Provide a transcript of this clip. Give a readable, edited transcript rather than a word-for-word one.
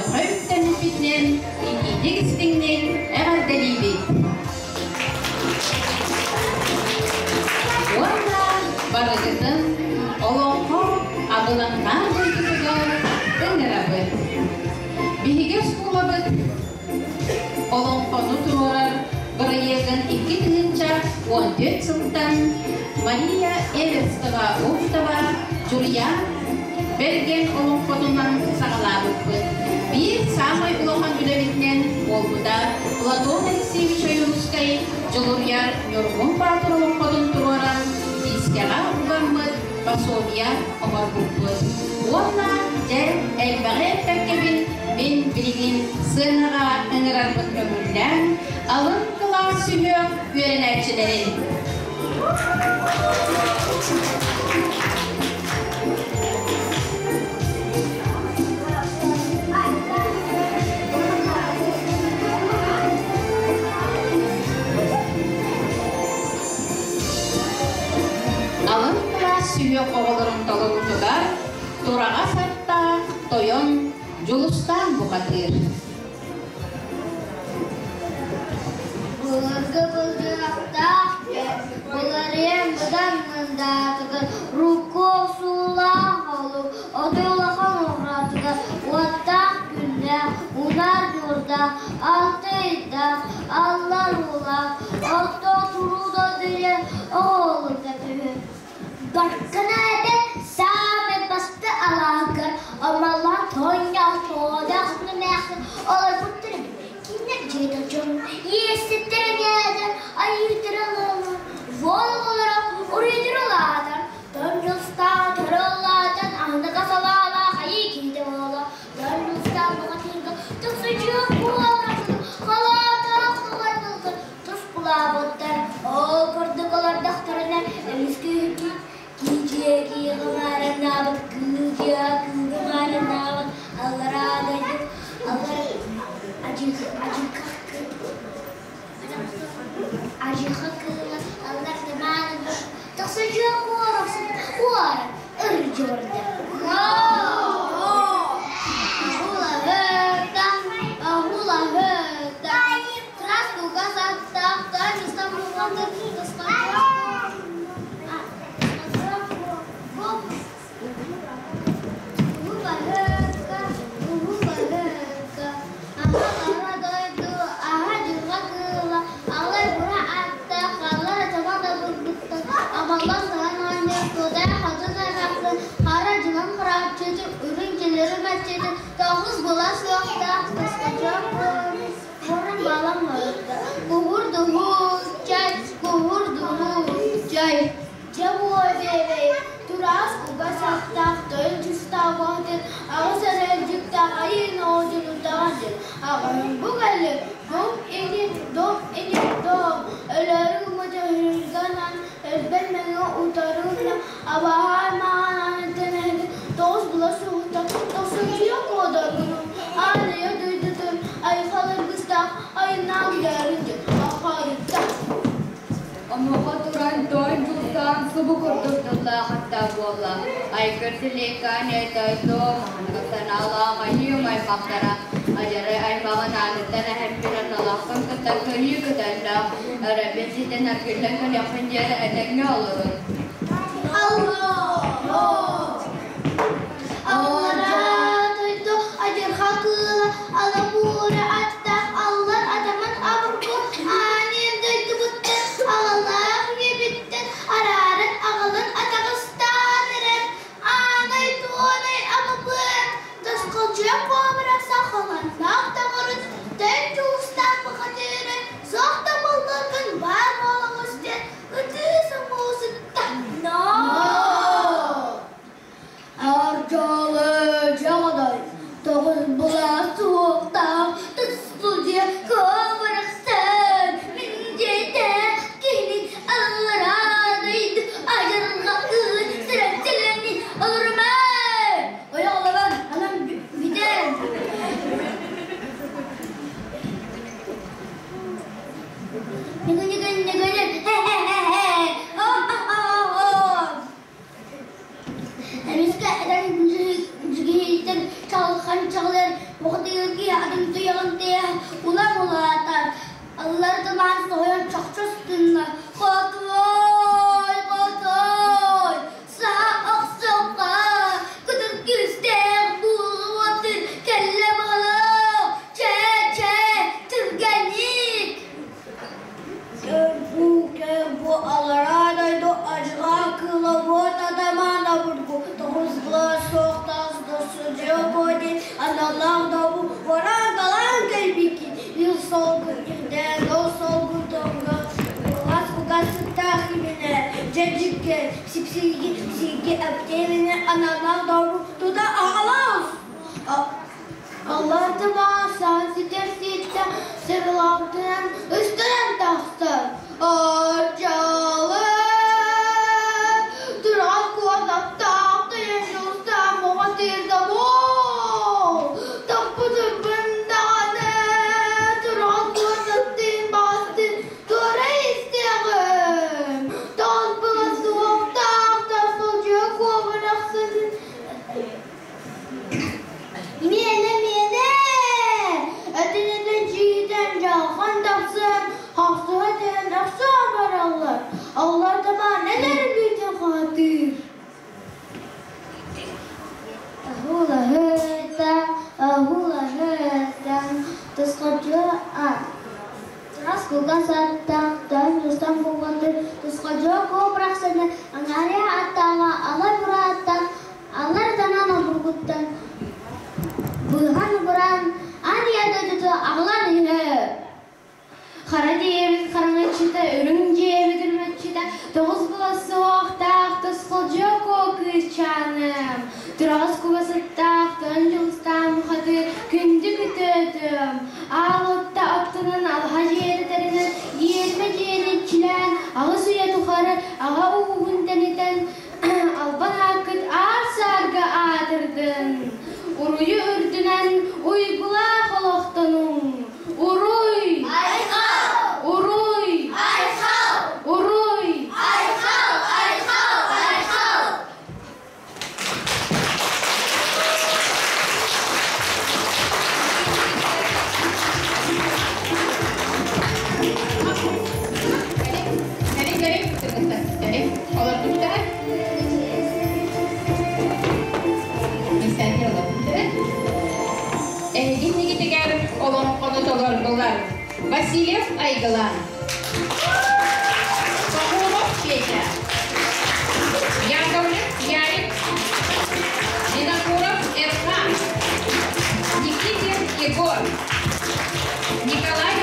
үөрэххэ үктэммиппитинэн итиитик-истиҥник эҕэрдэлиибит! Уонна барыгытын олоҥхо абылаҥнаах дойдутугар ыҥырабыт. Биһиги оскуолабыт Олоҥхону туруорар бырайыагын 2014 сылтан Мария Эверстова-Ухтова Дьуруйаан Бэргэн олоҥхотунан саҕалаабыппыт. Биир саамай улахан үлэбитинэн буолбута Платон Алексеевич Ойуунускай Дьулуруйар Ньургун Баатыр олоҥхотун туруоран диискэҕэ угаммыт пособие оҥорбуппут. Уонна дьэ элбэҕи эппэккэбин мин билигин сыанаҕа ыҥырарбын көҥүллээн алын кылаас сүһүөх үөрэнээччилэрин Алын кылаас сүһүөх оҕолорун толоруутугар тураҕас аттаах тойон Дьулустаан бухатыыр. Былыргы былдьырахтаах былырыын быдан мындаатыгар рукко охсуулаах олук отой улахан уһаатыгар уоттаах күннээх унаар ньуурдаах алта ыйдаах аллар уулаах орто туруу дойдуйа оҕолука түһү Баркына эбэ саамай басты алааһыгар омаллаан тонньоох тоодоох нымээхсин олорбуттар эбит. Кинилэр дьиэтэ дьон иэстэттэр эҥээдэр айыытара ылаллар, волголоро уруйдара улаатар, тон дьылстаах төрө улаатан аһыныгас алаалаах айыы киһитэ буола, тон дьылстаах бухатыырга тахсычыах буоларахсыны халаатаах тугардылгы тускулаабыттар. Ол курдук олордохторуна эмискэ үһү киичиэ киэҕимаарыннаабыт, кыычыа кыыгымаарыннаабыт, аллараа дойду аллар адьырҕа кыыла аллар тымаанын тахсыдьыа куорахсын куорат ырдьыгырда. Ахулаһыта, ахулаһыта, Тас аттаахтаан дойду аһа дьылҕа кыыла алай бура аттаах аллар атама да бурбуттан амаллан саһан оонньуур туодай хатын аймахтан хара дьылан харааччыты үрүҥ дьилэри мэччитин тоҕус була суохтаах тасхачаах Мурун балам барда. Куһур-дуһур чай, куһур-дуһур чай. Дьэ буо-биэбэй, тураас кугас аттаах, тойон чустаах баһытын, аҕыс эрэлдьиктээх айыы ноҕотун утаҕан дьин. Аҕаһын бу кэлли, дом ини, дом ини, дом, өлөөрү гыммыт өһүргэнэн, өлбөт мэҥэ утары гына, абаһа аймаҕын ааныттан эһэтин тоҕус була суохтан, тохсунчуйа куодаргынын, Аан-ийэ дойдутун айхал аргыстаах айаннаах дьаарын дьэ ахаарытта. Омука туран той дьулсаан субу курдук тыллаах аттаах буолла. Айгыр силиэккээн эйдойдоо маһыныга санаалаах айыым аймахтара адьарай аймаҕын ааныттан эһэммин аналаахпын кытта кыайыы көтөллөөх өрөбүн ситэн аргыллан кэлиэхпин диэри этэҥҥэ олорун. Аллараа дойду адьырҕа кыыла Аламуура аттаах аллар атаман обургу аанын дойдубуттан аҕалаах ийэбиттэн арааран аҕалан атаҕастаан эрэр аанай туонай абабыан тосхолдьуйа куобара сахалардаах таҥарын тэн дьулустаах бухатыыры суох да буолларгын баар буолаҕыс диэн ытыы соҥуу сытта. Улам улаатар, аллардымаан соһуйан чохчос гынна. Хотуой, хотуой, саха охсуохха, кытыл күүстээх буолуотун кэллэ баҕалаах, чэ, чэ, түргэнник. Көр бу аллараа дойду адьырҕа кыыла уот атамаана бургу тоҕус былаас суох таас досудьуйа диэн аналлаах добу вараан-талаан кэлбиккин ил солгун ирдээн ол солгун торго кугас кугас сыттаах иминэ дьэдьиккэ сипсиги сиги эптиэминэ аналлаах добу тута аҕалаус. Аллардыма саан ситэр ситтэ сырылаабытынан ыстанан тахсар. Ардьалы туран куотаптаах тайан дьулустаан моҕо тыырда буол. Таппытырбын даҕаны туран куотаттыын баҕастын туора истиэҕим. Тас була суохтаах тасылдьыа куобарахсын. Миэнэ, миэнэ! Этин-этин чиитэн дьалхан тахсан, хахсыһа түһэн охсуһа бараллар. Аллар табаан эдэр илиитин хаһатыыр. Аһуулаһыта, аһуулаһыта, тусхадьы Тас кылгас аттаах, тойон тустан булгатыр, тусхадьы куобрахсыны, аҥаарыйа аттааҕа алар бурааттан Аллар санаан обургуттан быыһан убураан аан ийэ дойдуту аҕалан иһэ. Хара диэбит хараҥаччыта, үрүҥ дьиэбит үрүмэччитэ, тоҕус былас суһуохтаах тусхалдьыа куо кыысчааным, тураҕас куба сыттаах, тойон дьулустаан мухатыыр күндү күтүөтүм, аал отта оттунан алаһа дьиэтэ тэринэн, иэрмэ дьиэни иччилээн, аҕыс үйэ тухары аҕа ууһун тэнитэн, Албан ааккыт аар-саарга аатырдын, уруйу үрдүнэн уйгулаах олохтонуҥ! Уруй! Айхал! Уруй! Айхал! Уруй! Айхал! Айхал! Айхал! Кэлин, кэлин, кыргызтар, кэлин. Олорбуттара. Кисэнни олорбуттара. Эһиги иннигитигэр олоҥхону толордулар. Васильев Айгылан, Пахомов Петя, Яковлев Ярик, Винокуров Эрхан, Никитин Егор, Николай.